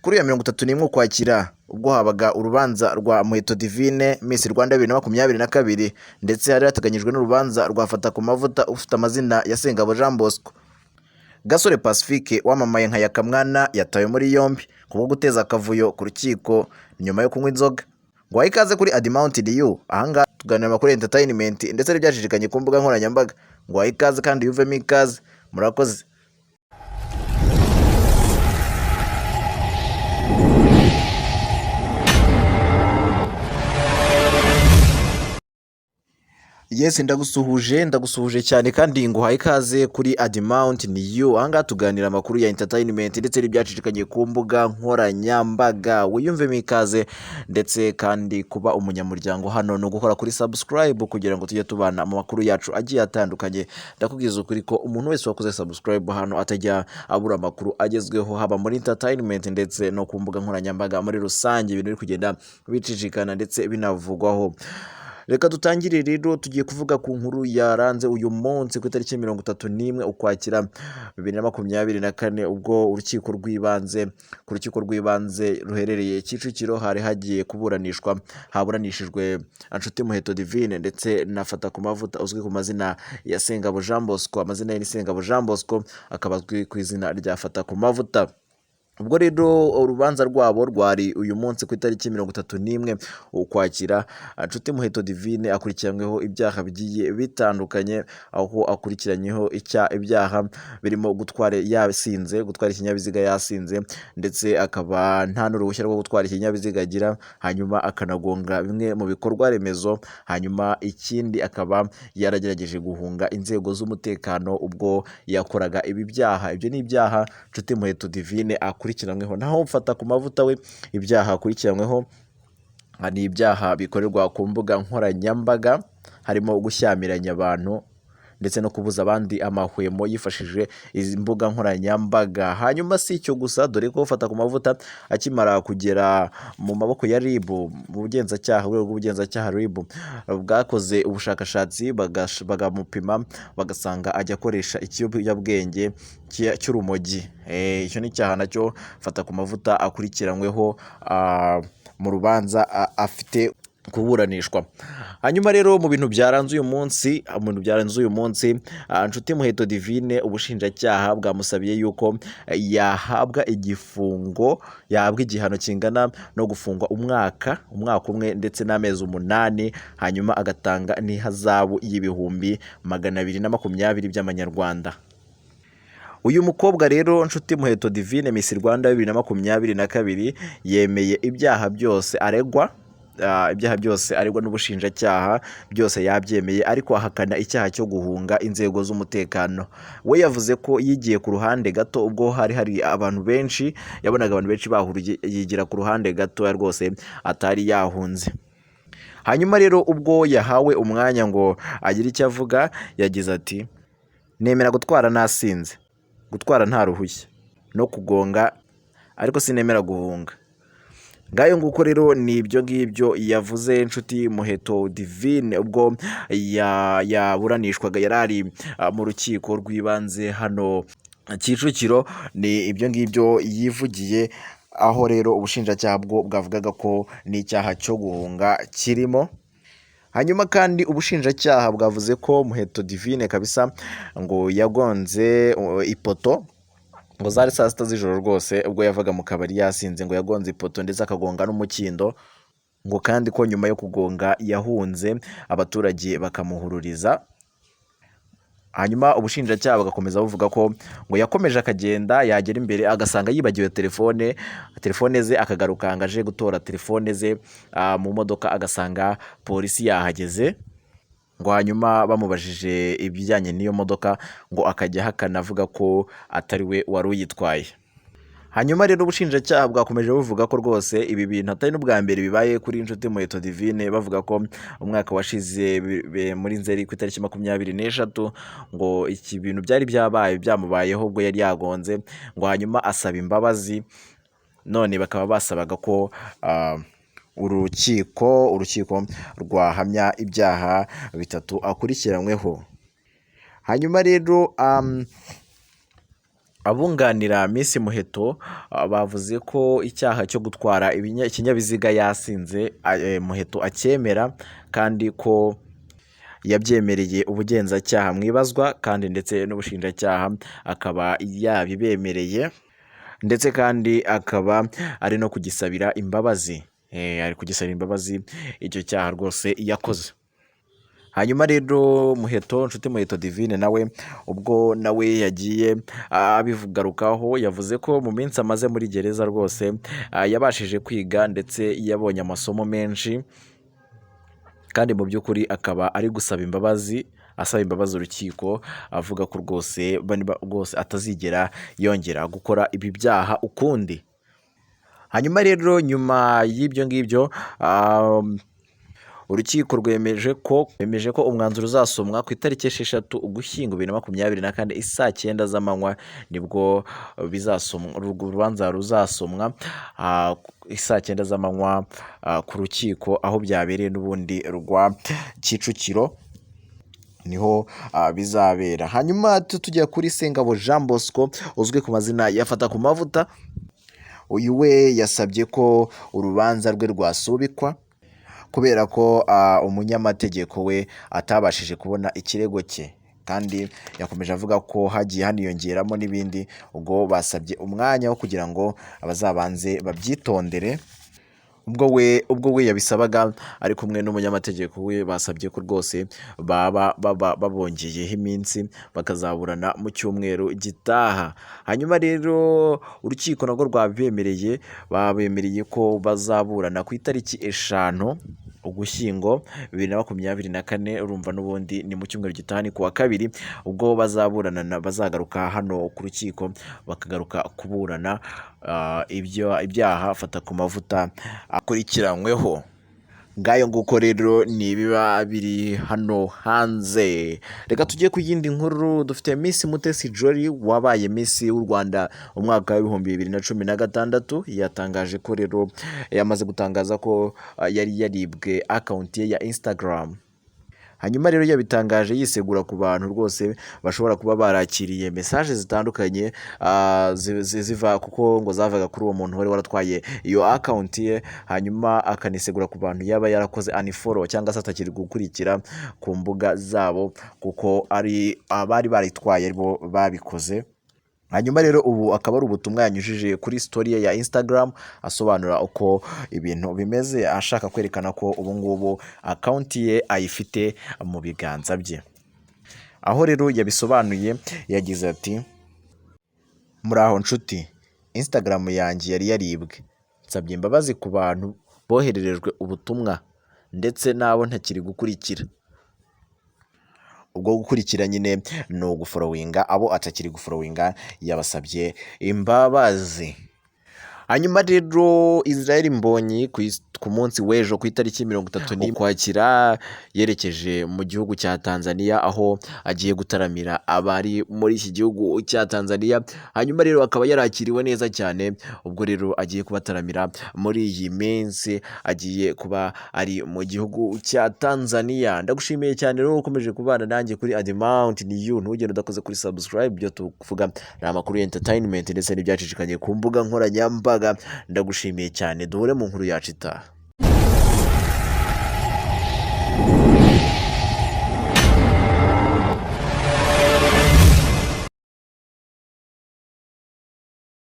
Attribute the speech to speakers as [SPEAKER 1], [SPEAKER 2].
[SPEAKER 1] Kuri ya 31 Ukwakira, ubwo habaga urubanza rwa Muheto Divine, Miss Rwanda 2022, ndetse hari hateganyijwe n'urubanza rwa Fatakumavuta ufite amazina ya Sengabo Jean Bosco. Gasore Pacifique wamamaye nka Yakamwana yatawe muri yombi kubwo guteza akavuyo ku rukiko nyuma yo kunywa inzoga. Ngo ikaze kuri Adi Mountain U, ahangaha tuganira amakuru ya entertainment ndetse n'ibyacicikanye ku mbuga nkoranyambaga. Ngo ikaze kandi yuvemo ikaze, murakoze. Yes, ndagusuhuje, ndagusuhuje cyane kandi nguhaye ikaze kuri Adi Mountain U. Ahangaha tuganira amakuru ya entertainment ndetse n'ibyacicikanye ku mbuga nkoranyambaga. Wiyumvemo ikaze, ndetse kandi kuba umunyamuryango hano ni ugukora kuri subscribe kugira ngo tujye tubana mu makuru yacu agiye atandukanye. Ndakubwiza ukuri ko umuntu wese wakoze subscribe hano atajya abura amakuru agezweho, haba muri entertainment ndetse no ku mbuga nkoranyambaga muri rusange, ibintu biri kugenda bicicikana ndetse binavugwaho. Reka dutangire rero, tugiye kuvuga ku nkuru yaranze uyu munsi ku itariki 31 Ukwakira 2024, ubwo urukiko rw'ibanze, ku rukiko rw'ibanze ruherereye Kicukiro, hari hagiye kuburanishwa, haburanishijwe Nshuti Muheto Divine ndetse na Fatakumavuta uzwi ku mazina ya Sengabo Jean Bosco. Amazina ye ni Sengabo Jean Bosco, akaba azwi ku izina rya Fatakumavuta. Ubwo rero urubanza rwabo rwari uyu munsi ku itariki 31 Ukwakira. Nshuti Muheto Divine akurikiranyweho ibyaha bigiye bitandukanye, aho akurikiranyweho ibyaha birimo gutwara yasinze, gutwara ikinyabiziga yasinze, ndetse akaba nta n'uruhushya rwo gutwara ikinyabiziga agira, hanyuma akanagonga bimwe mu bikorwa remezo, hanyuma ikindi akaba yaragerageje guhunga inzego z'umutekano ubwo yakoraga ibi byaha. Ibyo ni ibyaha Nshuti Muheto Divine akurikiranyweho. Naho Fatakumavuta we, ibyaha akurikiranyweho ni ibyaha bikorerwa ku mbuga nkoranyambaga, harimo gushyamiranya abantu ndetse no kubuza abandi amahwemo yifashishije izi mbuga nkoranyambaga. Hanyuma si icyo gusa, dore ko Fatakumavuta akimara kugera mu maboko ya RIB, mu bugenzacyaha, urwego rw'ubugenzacyaha RIB bwakoze ubushakashatsi, bagamupima bagasanga ajya akoresha ikiyobyabwenge cy'urumogi. Icyo ni icyaha nacyo Fatakumavuta akurikiranyweho mu rubanza afite kuburanishwa. Hanyuma rero mu bintu byaranze uyu munsi, mu bintu byaranze uyu munsi, Nshuti Muheto Divine ubushinjacyaha bwamusabiye yuko yahabwa igifungo, yahabwa igihano kingana no gufungwa umwaka umwe ndetse n'amezi 8, hanyuma agatanga n'ihazabu y'ibihumbi 220 by'amanyarwanda. Uyu mukobwa rero Nshuti Muheto Divine, Miss Rwanda 2022, yemeye ibyaha byose aregwa, ibyaha byose aregwa n'ubushinjacyaha byose yabyemeye, ariko ahakana icyaha cyo guhunga inzego z'umutekano. We yavuze ko yigiye ku ruhande gato ubwo hari hari abantu benshi, yabonaga abantu benshi bahuriye, yigira ku ruhande gato rwose, atari yahunze. Hanyuma rero ubwo yahawe umwanya ngo agire icyo avuga, yagize ati: "Nemera gutwara nasinze, gutwara nta ruhushya no kugonga, ariko sinemera guhunga." Ngayo nguko rero, ni ibyo ngibyo yavuze Nshuti Muheto Divine ubwo yaburanishwaga, yari ari mu rukiko rw'ibanze hano Kicukiro. Ni ibyo ngibyo yivugiye, aho rero ubushinjacyaha bwo bwavugaga ko n'icyaha cyo guhunga kirimo. Hanyuma kandi ubushinjacyaha bwavuze ko Muheto Divine kabisa ngo yagonze ipoto, ngo zari saa 6 z'ijoro rwose ubwo yavaga mu kabari yasinze, ngo yagonze ipoto ndetse akagonga n'umukindo, ngo kandi ko nyuma yo kugonga yahunze, abaturage bakamuhururiza. Hanyuma ubushinjacyaha bugakomeza buvuga ko ngo yakomeje akagenda, yagera imbere agasanga yibagiwe telefone ze, akagaruka ngo aje gutora telefone ze mu modoka, agasanga polisi yahageze, ngo hanyuma bamubajije ibijyanye n'iyo modoka ngo akajya ahakana avuga ko atari we wari uyitwaye. Hanyuma rero ubushinjacyaha bwakomeje buvuga ko rwose ibi bintu atari n'ubwa mbere bibaye kuri Nshuti Muheto Divine, bavuga ko umwaka washize muri Nzeri ku itariki 23 ngo iki bintu byari byabaye, byamubayeho ubwo yari yagonze, ngo hanyuma asaba imbabazi, none bakaba basabaga ko urukiko rwahamya ibyaha bitatu akurikiranyweho. Hanyuma rero Abunganira Miss Muheto bavuze ko icyaha cyo gutwara ikinyabiziga yasinze Muheto acyemera, kandi ko yabyemereye ubugenzacyaha mu ibazwa, kandi ndetse n'ubushinjacyaha akaba yabibemereye, ndetse kandi akaba ari no kugisabira imbabazi. Ari kugisabira imbabazi icyo cyaha rwose yakoze. Hanyuma rero Muheto, Nshuti Muheto Divine, nawe ubwo nawe yagiye abigarukaho, yavuze ko mu minsi amaze muri gereza rwose yabashije kwiga ndetse yabonye amasomo menshi, kandi mu by'ukuri akaba ari gusaba imbabazi, asaba imbabazi urukiko, avuga ko rwose rwose atazigera yongera gukora ibi byaha ukundi. Hanyuma rero nyuma y'ibyo ngibyo, urukiko rwemeje ko umwanzuro uzasomwa ku itariki 6 Ugushyingo 2024 isaa 9 z'amanywa, nibwo bizasomwa, urubanza ruzasomwa isaa 9 z'amanywa ku rukiko aho byabereye n'ubundi rwa Kicukiro, niho bizabera. Hanyuma tujya kuri Sengabo Jean Bosco uzwi ku mazina ya Fatakumavuta. Uyu we yasabye ko urubanza rwe rwasubikwa kubera ko umunyamategeko we atabashije kubona ikirego cye, kandi yakomeje avuga ko hagiye haniyongeramo n'ibindi, ubwo basabye umwanya wo kugira ngo abazabanze babyitondere. Ubwo we yabisabaga ari kumwe n'umunyamategeko we, basabye ko rwose baba babongeyeho iminsi bakazaburana mu cyumweru gitaha. Hanyuma rero urukiko narwo rwabemereye, babemereye ko bazaburana ku itariki 5 Ugushyingo 2024, urumva n'ubundi ni mu cyumweru gitaha, ni ku wa kabiri, ubwo bazaburana, bazagaruka hano ku rukiko bakagaruka kuburana ibyaha Fatakumavuta akurikiranyweho. Ngayo nguko rero ni ibiba biri hano hanze. Reka tujye ku yindi nkuru. Dufite Miss Mutesi Jolly wabaye Miss w'u Rwanda mu mwaka wa 2016, yatangaje ko rero yamaze gutangaza ko yari yaribwe account ye ya Instagram. Hanyuma rero yabitangaje yisegura ku bantu rwose bashobora kuba barakiriye message zitandukanye ziva, kuko ngo zavaga kuri uwo muntu wari waratwaye iyo account ye. Hanyuma akanisegura ku bantu yaba yarakoze unfollow cyangwa se atakiri gukurikira ku mbuga zabo, kuko ari abari barayitwaye aribo babikoze. Hanyuma rero ubu akaba ari ubutumwa yanyujije kuri story ye ya Instagram, asobanura uko ibintu bimeze, ashaka kwerekana ko ubu ngubu account ye ayifite mu biganza bye. Aho rero yabisobanuye yagize ati: "Muraho nshuti, Instagram yanjye yari yaribwe, nsabye imbabazi ku bantu bohererejwe ubutumwa ndetse n'abo ntakiri gukurikira." Ubwo gukurikira nyine ni ugufollowinga, abo atakiri gufollowinga yabasabye imbabazi. Hanyuma rero Israel Mbonyi ku munsi w'ejo ku itariki 31 Ukwakira yerekeje mu gihugu cya Tanzania, aho agiye gutaramira abari muri iki gihugu cya Tanzania. Hanyuma rero akaba yarakiriwe neza cyane, ubwo rero agiye kubataramira muri iyi minsi agiye kuba ari mu gihugu cya Tanzania. Ndagushimiye cyane rero ukomeje kubana nanjye kuri Adimount New, ntugende udakoze kuri subscribe. Ibyo tuvuga ni amakuru ya entertainment ndetse n'ibyacicikanye ku mbuga nkoranyambaga. Ndagushimiye cyane, duhure mu nkuru yacu itaha.